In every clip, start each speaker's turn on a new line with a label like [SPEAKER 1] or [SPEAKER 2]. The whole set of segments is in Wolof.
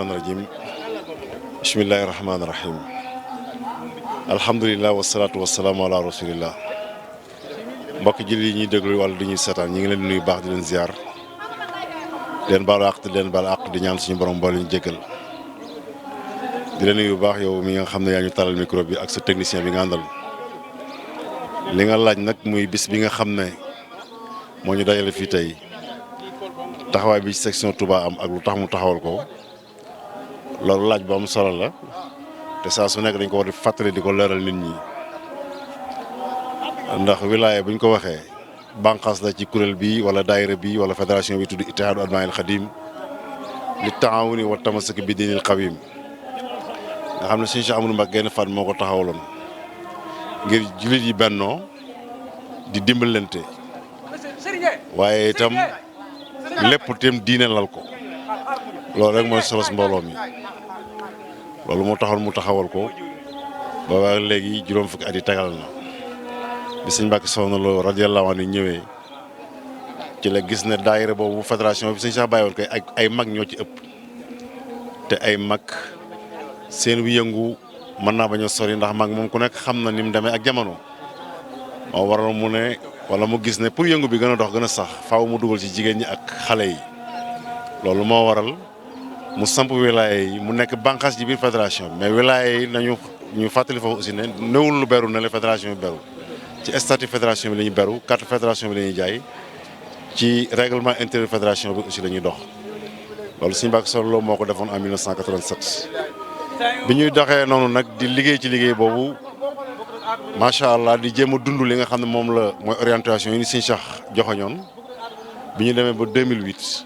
[SPEAKER 1] rajim bismillahi rahmaani rahim alhamdulilah wasalaatu wasalaamu ala rasulillah mbokki jullit yi ñuy déglu wala di ñuy seetaan ñi ngi leen di nuyu baax di leen ziar di leen baalu àq di leen baal àq di ñaan suñu borom boole ñu jéggal di leen nuyu bu baax yow mi nga xam ne yaa ñu talal micro bi ak sa technicien bi nga àndal li nga laaj nag muy bis bi nga xam ne moo ñu dajale fii tey taxawaay bi section Touba am ak lu tax mu taxawal ko loolu laaj bu am solo la te saa su nekk dañ ko war di fàttali di ko leeral nit ñi ndax wilaya bu ñu ko waxee bànqaas la ci kuréel bi wala daayira bi wala fédération bi tudd Ittihaadu Abnaa'il Xadim li taawuni wa tamasuk bi diinil qawim nga xam ne suñu Cheikh Amadou Mbacké Gaïndé Fatma moo ko taxawaloon ngir jullit yi bennoo di dimbalante waaye itam lépp itam diine lal ko loolu rek mooy solos mbooloo mi loolu moo taxoon mu taxawal ko ba léegi juróom fukki at yi tegal na bi sëñ Mbàkke Soxna Lo radiyallahu anhu ñëwee ci la gis ne daayira boobu fédération bi sëñ Cheikh bàyyi woon koy ay mag ñoo ci ëpp te ay mag seen wi yëngu mën naa bañ a sori ndax mag moom ku nekk xam na ni mu demee ak jamono moo waral mu ne wala mu gis ne pour yëngu bi gën a dox gën a sax faaw mu dugal ci jigéen ñi ak xale yi loolu moo waral mu samp wilaya yi mu nekk bànqaas ci biir fédération bi mais wilaya yi ñu fàttali foofu aussi ne néewul lu beru ne la fédération bi beru ci statut fédération bi la ñuy beru carte fédération bi la ñuy jaay ci règlement intérieur fédération bi aussi la ñuy dox loolu Sëñ Mbàkke Soxna Lo moo ko defoon en 1987 bi ñuy doxee noonu nag di liggéey ci liggéey boobu macha allah di jéem a dund li nga xam ne moom la mooy orientation yi ni Sëñ Cheikh joxoñoon bi ñu demee ba 2008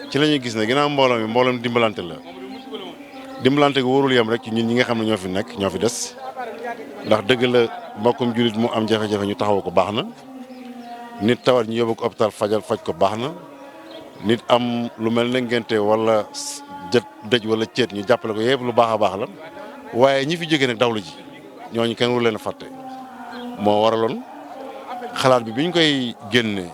[SPEAKER 1] ci la ñuy gis ne ginnaaw mbooloom dimbalante la dimbalante gu warul yem rek ci ñun ñi nga xam ne ñoo fi nekk ñoo fi des ndax dëgg la mbokkum jullit mu am jafe-jafe ñu taxaw ko baax na nit tawat ñu yóbbu ko hôpital faj ko baax na nit am lu mel ne ngente wala dëj wala ceet ñu jàppale ko yëpp lu baax a baax la waaye ñi fi jógee nag dawlu ji ñooñu kenn waru leen a fàtte moo waraloon xalaat bi ñu koy génnee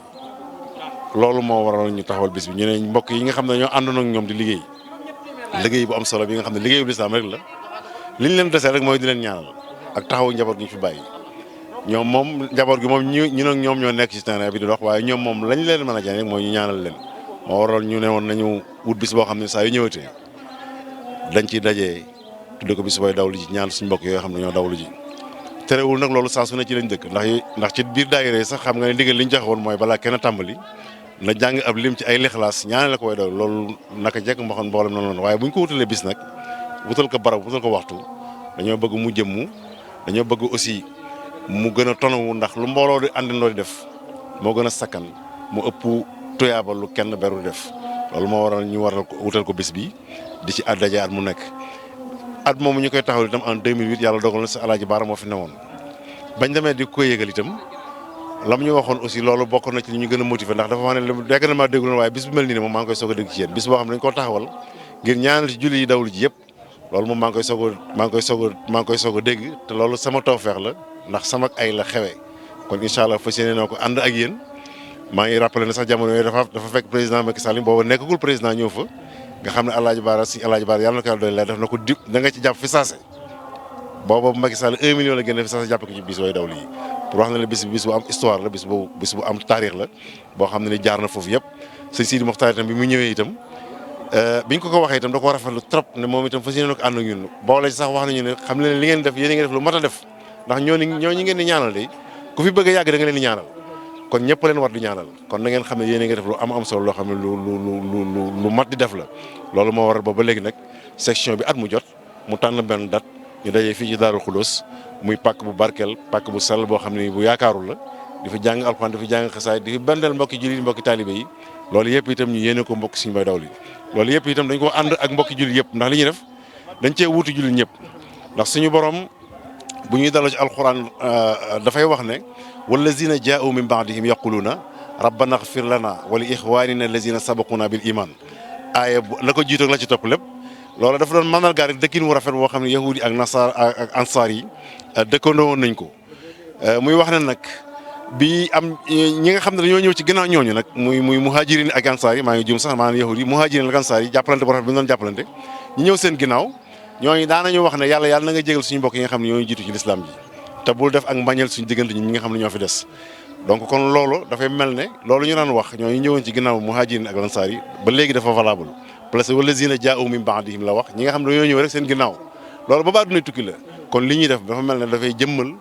[SPEAKER 1] loolu moo waral ñu taxawal bis bi ñu ne mbokk yi nga xam ne ñoo àndoon ak ñoom di liggéey bu am solo bi nga xam ne liggéeyu lislaam rek la li ñu leen desee rek mooy di leen ñaanal ak taxawu njaboot gi ñu fi bàyyi ñoom moom njaboot gi moom ñu nag ñoom ñoo nekk ci terrain bi di dox waaye ñoom moom lañ leen mën a jëriñ rek mooy ñu ñaanal leen moo waral ñu ne woon nañu wut bis boo xam ne saa yu ñëwatee dañ ciy dajee tudde ko bis booy dawlu ji ñaan suñu mbokk yooyu xam ne ñoo dawlu ji terewul nag loolu saa su ne ci lañ dëkk ndax ci biir daayira yi sax xam nga ne ndigal li ñu joxe woon mooy balaa kenn tàmbali na jàng ab lim ci ay lixlaas ñaanale ko way daw loolu naka jekk moo xam mboolem noonu waaye bu ñu ko wutalee bis nag wutal ko barab wutal ko waxtu dañoo bëgg mu jëmmu dañoo bëgg aussi mu gën a tonawu ndax lu mbooloo di àndandoo di def moo gën a sakkan mu ëpp tuyaaba lu kenn beru def loolu moo waral ñu waral ko wutal ko bis bi di ci daje at mu nekk at moomu ñu koy taxaw itam en 2008 yàlla dogal na si Alaaji Baara moo fi newoon bañ demee di ko yëgal itam lam ñu waxoon aussi loolu bokk na ci li ñu gën a motiver ndax dafa wax ne dégg na maa déglu waaye bis bu mel nii ne moom maa ngi koy soog a dégg ci yéen bis boo xam ne dañ koo taxawal ngir ñaanal ci julli yi dawlu ji yëpp loolu moom maa ngi koy soog a dégg te loolu sama tawfeex la ndax sama ay la xewee kon incha allah fas yéene noo ko ànd ak yéen maa ngi rappelé ne sax jamono yooyu dafa fekk président Macky Sall booba nekkagul président ñëw fa nga xam ne Alaaji Baara yàlla na ko yàlla doy la def na ko dip da nga ci jàpp fi saase booba Macky Sall 1 million la génne fi saase jàpp ko ci bis way dawlu yi pour wax na ne bis bu am histoire la bis bu am taarix la boo xam ne ni jaar na foofu yëpp sëñ Sidi Mokhtar itam bi mu ñëwee itam biñ ko waxee itam da ko rafetlu trop ne moom itam fas yéene ko ànd ak ñun boole sax wax nañu ne xam ne li ngeen def yéen a ngi def lu mat a def ndax ñoo ñi ngeen di ñaanal de ku fi bëgg a yàgg da nga leen di ñaanal kon ñëpp leen war di ñaanal kon na ngeen xam ne yéen a ngi def lu am solo loo xam ne lu mat di def la loolu moo waral ba léegi nag section bi at mu jot mu tànn benn date ñu dajee fii ci Daaru Xuloos muy pàkk bu barkeel pàkk bu sell boo xam ne bu yaakaarul la di fi jàng alxuraan di fi jàng xasaay di fi bendeel mbokki jullit mbokki taalibe yi loolu yëpp itam ñu yéene ko mbokki suñu bay dawlu loolu yëpp itam dañ ko ànd ak mbokki jullit yëpp ndax li ñuy def dañ cee wuutu jullit ñëpp ndax suñu borom bu ñuy daloo ci alxuraan dafay wax ne wallazina jaa'u min ba'dihim yaquluuna rabbana ighfir lana wa li ixwanina allazina sabaquna bil iman aaya la ko jiitoog la ci topp lépp loolu dafa doon mandargaal rek dëkkin wu rafet boo xam ne yahudi ak nasaar ak ansaar yi dëkkandoo woon nañ ko muy wax ne nag bi am ñi nga xam ne dañoo ñëw ci ginnaaw ñooñu nag muy muhajirin ak ansaar yi maa ngi juum sax maanaam yahudi muhajirin ak ansaar yi jàppalante bu rafet bi ñu doon jàppalante ñi ñëw seen ginnaaw ñooñu daanañu wax ne yàlla na nga jégal suñu mbokk yi nga xam ne ñooñu jiitu ci lislaam ji te bul def ak mbañeel suñu diggante ñi nga xam ne ñoo fi des. donc kon loolu dafay mel ne loolu ñu daan wax ñooñu ñëwoon ci ginnaaw muhajirin ak lansaar yi ba léegi dafa valable parce que wallazina jaa'u min ba'dihim la wax ñi nga xam ne dañoo ñëw rek seen ginnaaw loolu ba ba àdduna tukki la kon li ñuy def dafa mel ne dafay jëmmal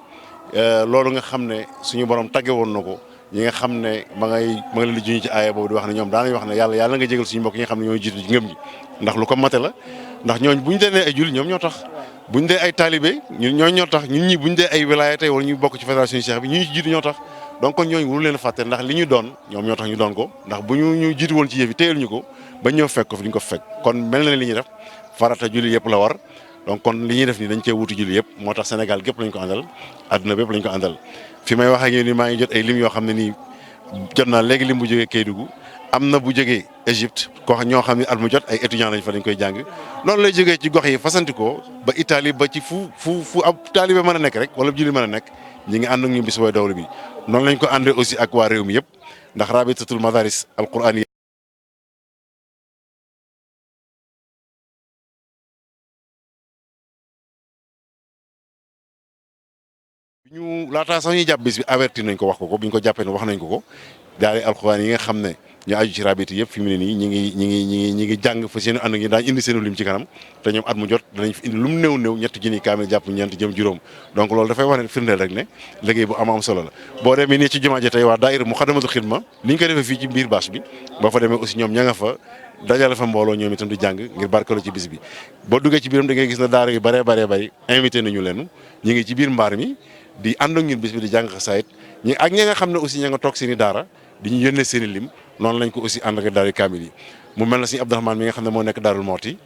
[SPEAKER 1] loolu nga xam ne suñu borom tagge woon na ko ñi nga xam ne ma ngay leen di juñu ci aaya boobu di wax ne ñoom daanañ wax ne yàlla nga jégal suñu mbokk yi nga xam ne ñoo jiitu ci ngëm ñi ndax lu ko mate la ndax ñooñ buñ dee ay julli ñoom ñoo tax buñ dee ay taalibe ñun ñoo tax ñun ñi buñ dee ay wilaya tey wala ñu bokk ci fédération Cheikh bi ñu ci jiitu ñoo tax donc kon ñooñu wulu leen fàtte ndax li ñu doon ñoom ñoo tax ñu doon ko ndax bu ñu jiitu woon ci yëf yi téyel ñu ko ba ñëw fekk ko fi ñu ko fekk kon mel na ne li ñuy def farata julli yëpp la war donc kon li ñuy def nii dañ cee wutu julli yëpp moo tax Sénégal gépp lañ ko àndal àdduna bépp lañ ko àndal fi may wax ak yéen ni maa ngi jot ay lim yoo xam ne nii jot naa léegi lim bu jógee Kédougou am na bu jógee Égypte ñoo xam ne at mu jot ay étudiants lañ fa dañ koy jàng noonu lay jógee ci gox yi fasantikoo ba Italie ba ci fu ab taalibe mën a nekk rek wala julli mën a nekk ñi ngi ànd ak ñu bis booy dawlu bi noonu lañ ko àndee aussi ak waa réew mi yëpp ndax rabitatul madaris alqur'ani ñu laataa sax ñuy jàpp bis bi avertir nañ ko wax ko bi ñu ko jàppee ne wax nañ ko daari alxuraan yi nga xam ne ñu aju ci rabita yëpp fi mu ne nii ñi ngi jàng fa seen ànd ak ñi daañu indi seen lim ci kanam te ñoom at mu jot danañ fi indi lu mu néew ñetti junni kaamil jàpp ñeent jëm juróom donc loolu dafay wax ne firndeel rek ne liggéey bu am solo la boo demee nii ci jumaa ji tey waa daayira Muxaddamatul Xidma ni ñu ko defee fii ci biir bâche bi boo fa demee aussi ñoom ña nga fa dajale fa mbooloo ñoom itam di jàng ngir barkalo ci bis bi boo duggee ci biiram da ngay gis na daara yu bëree bëri invité nañu leen ñi ngi ci biir mbaar mi di ànd ak ñun bis bi di jàng xasaayit ñi ak ñi nga xam ne aussi ña nga toog seen i daara di ñu yónnee seen i lim noonu lañ ko aussi ànd ak daara kaamil yi mu mel na suñu Abdourahmane mi nga xam ne moo nekk Daarul Mooti